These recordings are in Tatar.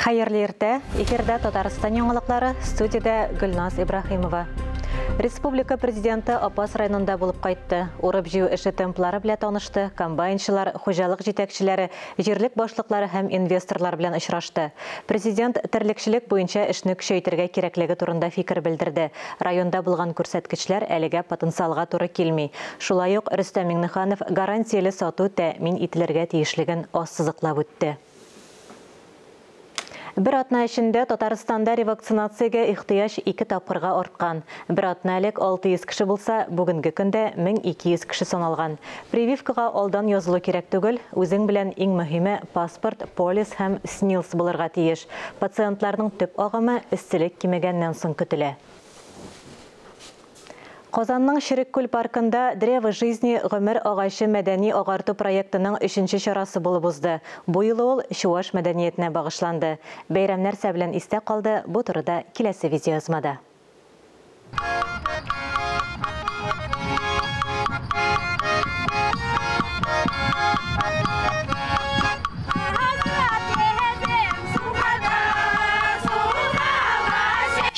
Хәерле иртә! Эфирда Татарстан яңалыклары, студиядә Гөлназ Ибраһимова. Республика президенты Апас районында булып кайтты. Урып-җыю эше темплары белән танышты, комбайнчылар, хуҗалык җитәкчеләре, җирлек башлыклары һәм инвесторлар белән очрашты. Президент терлекчелек буенча эшне көчәйтергә кирәклеге турында фикер белдерде. Районда булган күрсәткечләр әлегә потенциалга туры килми. Шулай ук Рөстәм Миңнеханов гарантияле сату тәэмин ителергә тиешлеген ассызыклап үтте. Бер атна эчендә Татарстанда ревакцинациягә ихтыяҗ 2 тапкырга арткан. Бер атна элек 600 кеше булса, бүгенге көндә 1200 кеше саналган. Прививкага алдан язылу кирәк түгел, үзең белән иң мөһиме паспорт, полис һәм СНИЛС булырга тиеш. Пациентларның төп агымы эсселек кимегәннән соң көтелә. Казанның Черек-Күл паркында Древо жизни гомер агачы мәдәни агарту проектының 3нче чарасы булып узды. Бу юлы ул чуваш мәдәниятенә багышланды. Бәйрәм нәрсә белән истә калды, бу турыда киләсе видеоязмада.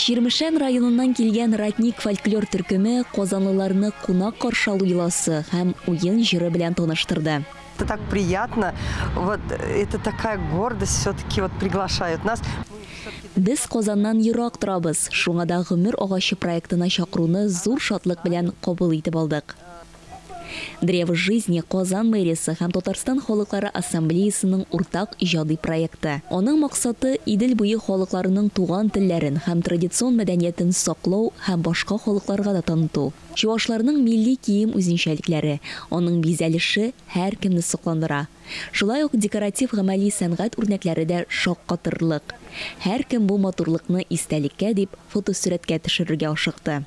Чирмешән районыннан килгән Ратник фольклор төркеме казанлыларны кунак каршы алу йоласы һәм уен җыры белән таныштырды. Это так приятно, вот это такая гордость, все-таки вот приглашают нас. Без Казаннан ерак торабыз, шуңа да гомер агачы проектына чакыруны зур шатлык белән кабул итеп алдык. Древо жизни Казан мэриясе һәм Татарстан халыклары ассамблеясының уртак иҗади проекты. Аның максаты Идел буе халыкларының туган телләрен һәм традицион мәдәниятен саклау һәм башка халыкларга да таныту. Чувашларның милли кием үзенчәлекләре, аның бизәлеше һәркемне сокландыра. Шулай ук декоратив гамәли сәнгать үрнәкләре дә шаккатырлык. Һәркем бу матурлыкны истәлеккә дип фотосурәткә төшерергә ашыкты.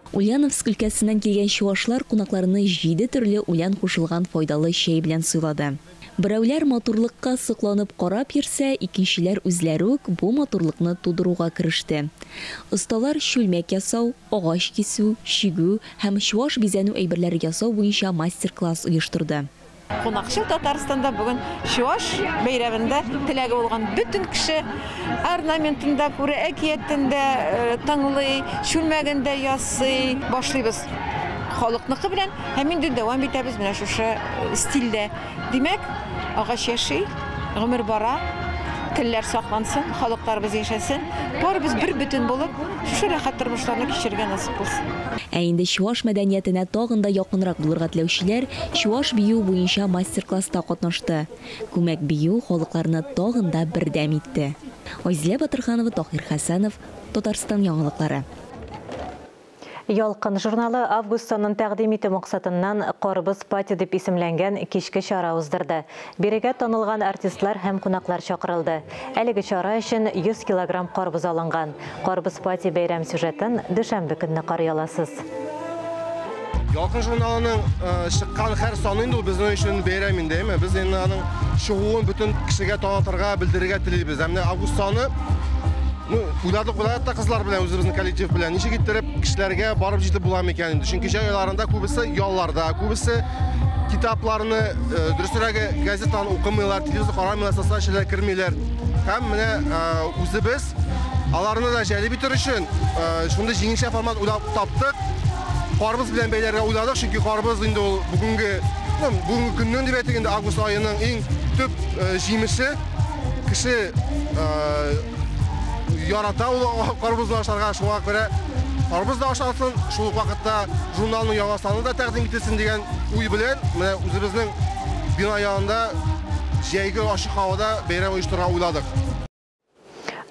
Ульяновск өлкәсеннән килгән чувашлар кунакларны 7 төрле үлән кушылган файдалы чәй белән сыйлады. Берәүләр матурлыкка сокланып карап йөрсә, икенчеләр үзләре үк бу матурлыкны тудыруга кереште. Осталар чүлмәк ясау, агач кисү, чигү һәм чуваш бизәнү әйберләре ясау буенча мастер-класс оештырды. Кунакчыл Татарстанда бүген чуваш бәйрәмендә теләге булган бөтен кеше орнаментын да күрә, әкиятен дә тыңлый, чүлмәген дә ясый. Башлыйбыз халыкныкы белән һәм инде дәвам итәбез менә шушы стильдә. Димәк, агач яши, гомер бара, телләр саклансын, халыкларыбыз яшәсен, барыбыз бер бөтен булып, шушы рәхәт тормышларны кичерергә насыйп булсын. Ә инде чуваш мәдәниятенә тагын да якынрак булырга теләүчеләр чуваш бию буенча мастер-класста катнашты. Күмәк бию халыкларны тагын да бердәм итте. Айзилә Батырханова, Таһир Хәсәнов, Татарстан яңалыклары. Ялкын журналы август санын тәкъдим итү максатыннан Карбыз пати дип исемләнгән кичке чара уздырды. Бирегә танылган артистлар һәм кунаклар чакырылды. Әлеге чара өчен 100 килограмм карбыз алынган. Карбыз пати бәйрәм сюжетын дүшәмбе көнне карый аласыз. Ялкын журналының чыккан һәр саны инде ул безнең өчен бәйрәм инде, әйме? Без инде аның чыгуын бөтен кешегә танытырга, белдерергә телибез. Ә менә август саны, уйладык, уйладык та кызлар белән, үзебезнең коллектив белән ничек иттереп кешеләргә барып җитеп була микән инде? Чөнки җәй айларында күбесе ялларда, күбесе китапларны, дөресрәге газетаны укымыйлар, телевизор карамыйлар, социаль челтәргә кермиләр. Һәм менә үзебез аларны да җәлеп итер өчен шундый җиңелчә формат уйлап таптык. Карбыз белән бәйләргә уйладык, чөнки карбыз инде ул бүгенге көннең дип әйтик инде, август аеның иң төп җимеше. Кеше ярата ул карбызны ашарга, шуңа күрә карбыз да ашалсын, шул ук вакытта журналның яңа саны да тәкъдим ителсен дигән уй белән менә үзебезнең бина янында җәйге ачык һавада бәйрәм оештырырга уйладык.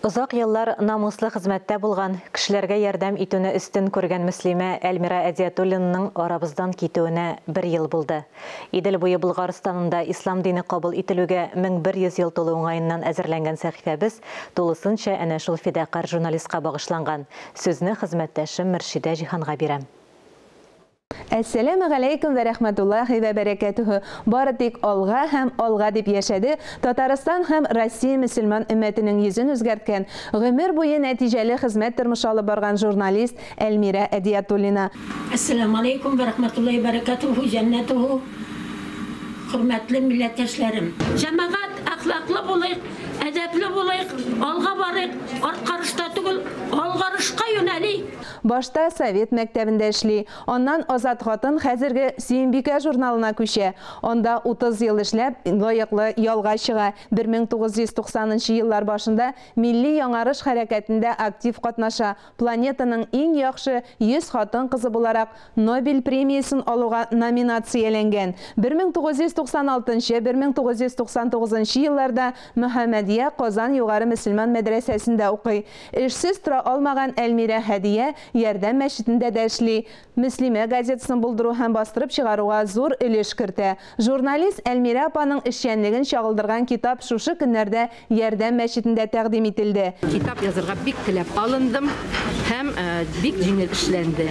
Озак еллар намуслы хезмәттә булган, кешеләргә ярдәм итүне өстен күргән мөслимә Әлмира Әдиятуллинаның арабыздан китүенә бер ел булды. Идел буе Болгарстанында ислам дине кабул ителүгә 1100 ел тулу уңаеннан әзерләнгән сәхифәбез тулысынча әнә шул фидакарь журналистка багышланган. Сүзне хезмәттәшем Мөршидә Җиһанга бирәм. Әссәләмү галәйкүм вә рәхмәтуллаһи вә бәрәкәтүһү. Бары тик алга һәм алга дип яшәде Татарстан һәм Россия мөселман өммәтенең йөзен үзгәрткән, гомер буе нәтиҗәле хезмәт тормышы алып барган журналист Әлмирә Әдиятуллина. Әссәләмү алейкум вә рәхмәтуллаһи вә бәрәкәтүһү, җәннәтүһү. Хөрмәтле милләттәшләрем. Җәмәгать әхлаклы булыйк, әдәпле булыйк. булыйк, алга барыйк, арткарышта түгел, алгарышка юнәлик. Башта Совет мәктәбендә эшли, аннан Азат хатын хәзерге Сөембикә журналына күчә. Анда 30 ел эшләп, лаеклы ялга чыга. 1990 еллар башында милли яңарыш хәрәкәтендә актив катнаша. Планетаның иң яхшы 100 хатын-кызы буларак Нобель премиясен алуга номинацияләнгән. 1996-1999 елларда Мөхәммәдия Казан югары мөселман мәдрәсәсендә укый. Эшсез тора алмаган Әлмирә Һәдия Ярдәм мәчетендә дә эшли. Мөслимә газетасын булдыру һәм бастырып чыгаруга зур өлеш кертә. Журналист Әлмирә апаның эшчәнлеген чагылдырган китап шушы көннәрдә Ярдәм мәчетендә тәкъдим ителде. Китап язырга бик теләп алындым һәм бик җиңел эшләнде.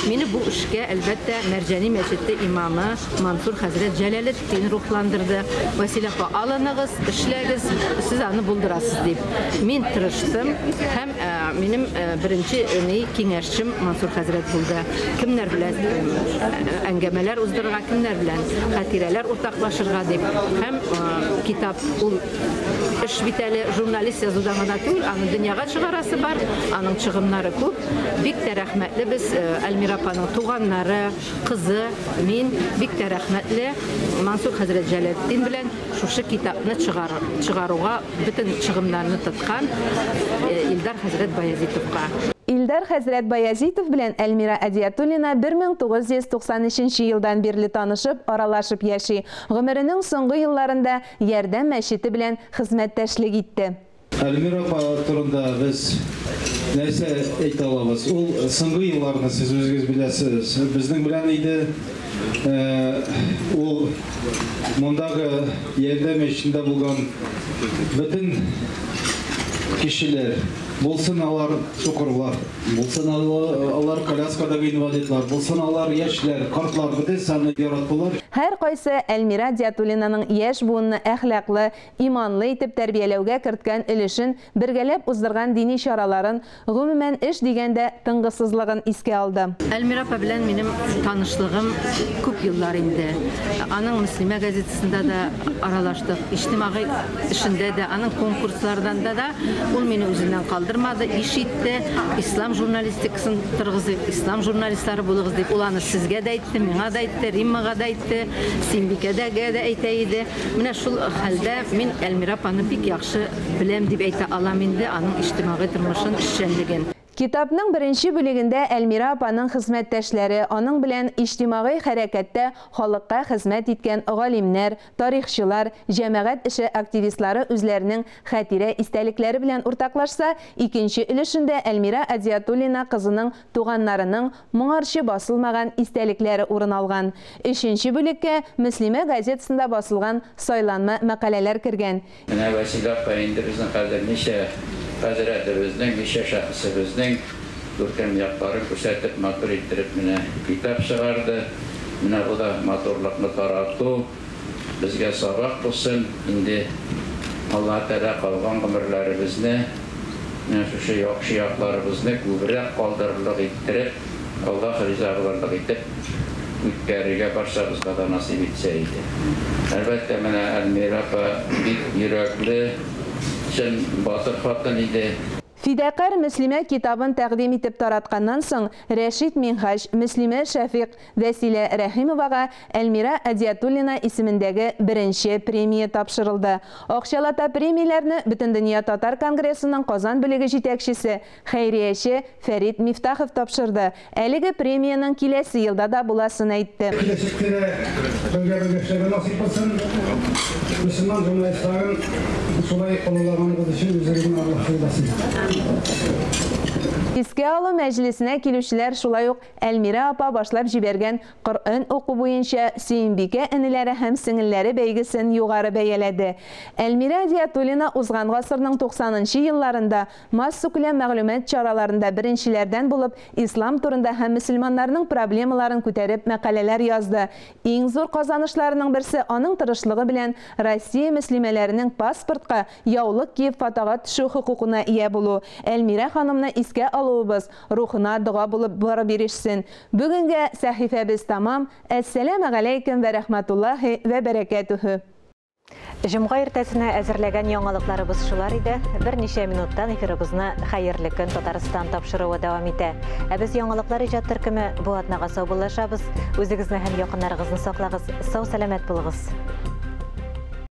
Мине бу эшкә, әлбәттә, Мәрҗани мәчете имамы Мансур хәзрәт Җәләлетдин рухландырды. Вәсилә апа, алыныгыз, эшләгез, сез аны булдырасыз дип. Мин тырыштым һәм минем беренче киңәшчем Мансур хәзрәт булды. Кемнәр белән әңгәмәләр уздырырга, кемнәр белән хатирәләр уртаклашырга дип. Һәм китап ул эш бит әле журналист язудан гына түгел, аны дөньяга чыгарасы бар, аның чыгымнары күп. Бик тә рәхмәтле без Әлмира апаның туганнары, кызы, мин бик тә рәхмәтле Мансур хәзрәт Җәләлетдин белән шушы китапны чыгаруга бөтен чыгымнарны тоткан Илдар хәзрәт Баязитовка. Илдар хәзрәт Баязитов белән Әлмира Әдиятуллина 1993 елдан бирле танышып, аралашып яши. Гомеренең соңгы елларында Ярдәм мәчете белән хезмәттәшлек итте. Әлмира апа турында без нәрсә әйтә алабыз? Ул соңгы елларны сез үзегез беләсез, безнең белән иде. Ул мондагы Ярдәм мәчетендә булган бөтен кешеләр, булсын алар сукырлар, булсын алар коляскадагы инвалидлар, булсын алар яшьләр, картлар, бөтен саны яраттылар. Һәр кайсы Әлмира Диатуллинаның яшь буынны әхлаклы, иманлы итеп тәрбияләүгә керткән өлешен, бергәләп уздырган дини чараларын, гомумән эш дигәндә тынгысызлыгын искә алды. Әлмира апа белән минем танышлыгым күп еллар инде. Аның Мөслимә газетасында да аралаштык, иҗтимагый эшендә дә, аның конкурсларында да ул мине үзеннән калдырмады, иш итте, ислам журналистикасын торгызыйк, ислам журналистлары булыгыз дип. Ул аны сезгә дә әйтте, миңа да әйтте, Риммага да әйтте, Симбикәдәгә дә әйтә иде. Менә шул хәлдә мин Әлмира апаны бик яхшы беләм дип әйтә алам инде, аның иҗтимагый тормышын, эшчәнлеген. Китапның беренче бүлегендә Әлмира апаның хезмәттәшләре, аның белән иҗтимагый хәрәкәттә халыкка хезмәт иткән галимнәр, тарихчылар, җәмәгать эше активистлары үзләренең хатирә истәлекләре белән уртаклашса, икенче өлешендә Әлмира Әдиятуллина кызының туганнарының моңарчы басылмаган истәлекләре урын алган. Өченче бүлеккә Мөслимә газетасында басылган сайланма мәкаләләр кергән. Менә Вәсилә апа инде безнең хәзер ничә хәзрәтебезнең, ничә шәхесебезнең күркәм якларын күрсәтеп, матур иттереп менә китап чыгарды. Менә бу да матурлыкны тарату безгә сабак булсын. Инде Аллаһ Тәгалә калган гомерләребезне, менә шушы яхшы якларыбызны күбрәк калдырырлык иттереп, Аллаһ риза булырлык итеп үткәрергә барчабызга да насыйп итсә иде. Әлбәттә, менә Әлмира апа бик йөрәкле, чын батыр хатын иде. Фидакар Мөслимә китабын тәкъдим итеп таратканнан соң, Рәшит Минһаҗ, Мөслимә Шәфикъ, Вәсилә Рәхимовага Әлмира Әдиятуллина исемендәге беренче премия тапшырылды. Акчалата премияләрне Бөтендөнья татар конгрессының Казан бүлеге җитәкчесе, хәйрияче Фәрит Мифтахов тапшырды. Әлеге премиянең киләсе елда да буласын әйтте. Киләчәктә дә бергә-бергә эшләргә насыйп булсын. Мөселман журналистларын шулай олылаганыгыз өчен үзегезне Аллаһ сыйласын. Искә алу мәҗлесенә килүчеләр шулай ук Әлмира апа башлап җибәргән Коръән уку буенча Сөембикә энеләре һәм сеңелләре бәйгесен югары бәяләде. Әлмира Әдиятуллина узган гасырның 90нчы елларында массакүләм мәгълүмат чараларында беренчеләрдән булып ислам турында һәм мөселманнарның проблемаларын күтәреп мәкаләләр язды. Иң зур казанышларының берсе аның тырышлыгы белән Россия мөслимәләренең паспортка яулык киеп фотога төшү хокукына ия булу. Әлмира ханымны искә алуыбыз рухына дога булып барып ирешсен. Бүгенгә сәхифәбез тамам. Әссәламу алейкум вә рахматуллаһи вә бәрәкәтүһү. Җомга иртәсенә әзерләгән яңалыкларыбыз шулар иде. Берничә минуттан эфирыбызны Хәерле көн, Татарстан тапшыруы дәвам итә. Ә без, яңалыклар иҗат төркеме, бу атнага саубуллашабыз. Үзегезне һәм якыннарыгызны саклагыз, сау-сәламәт булыгыз.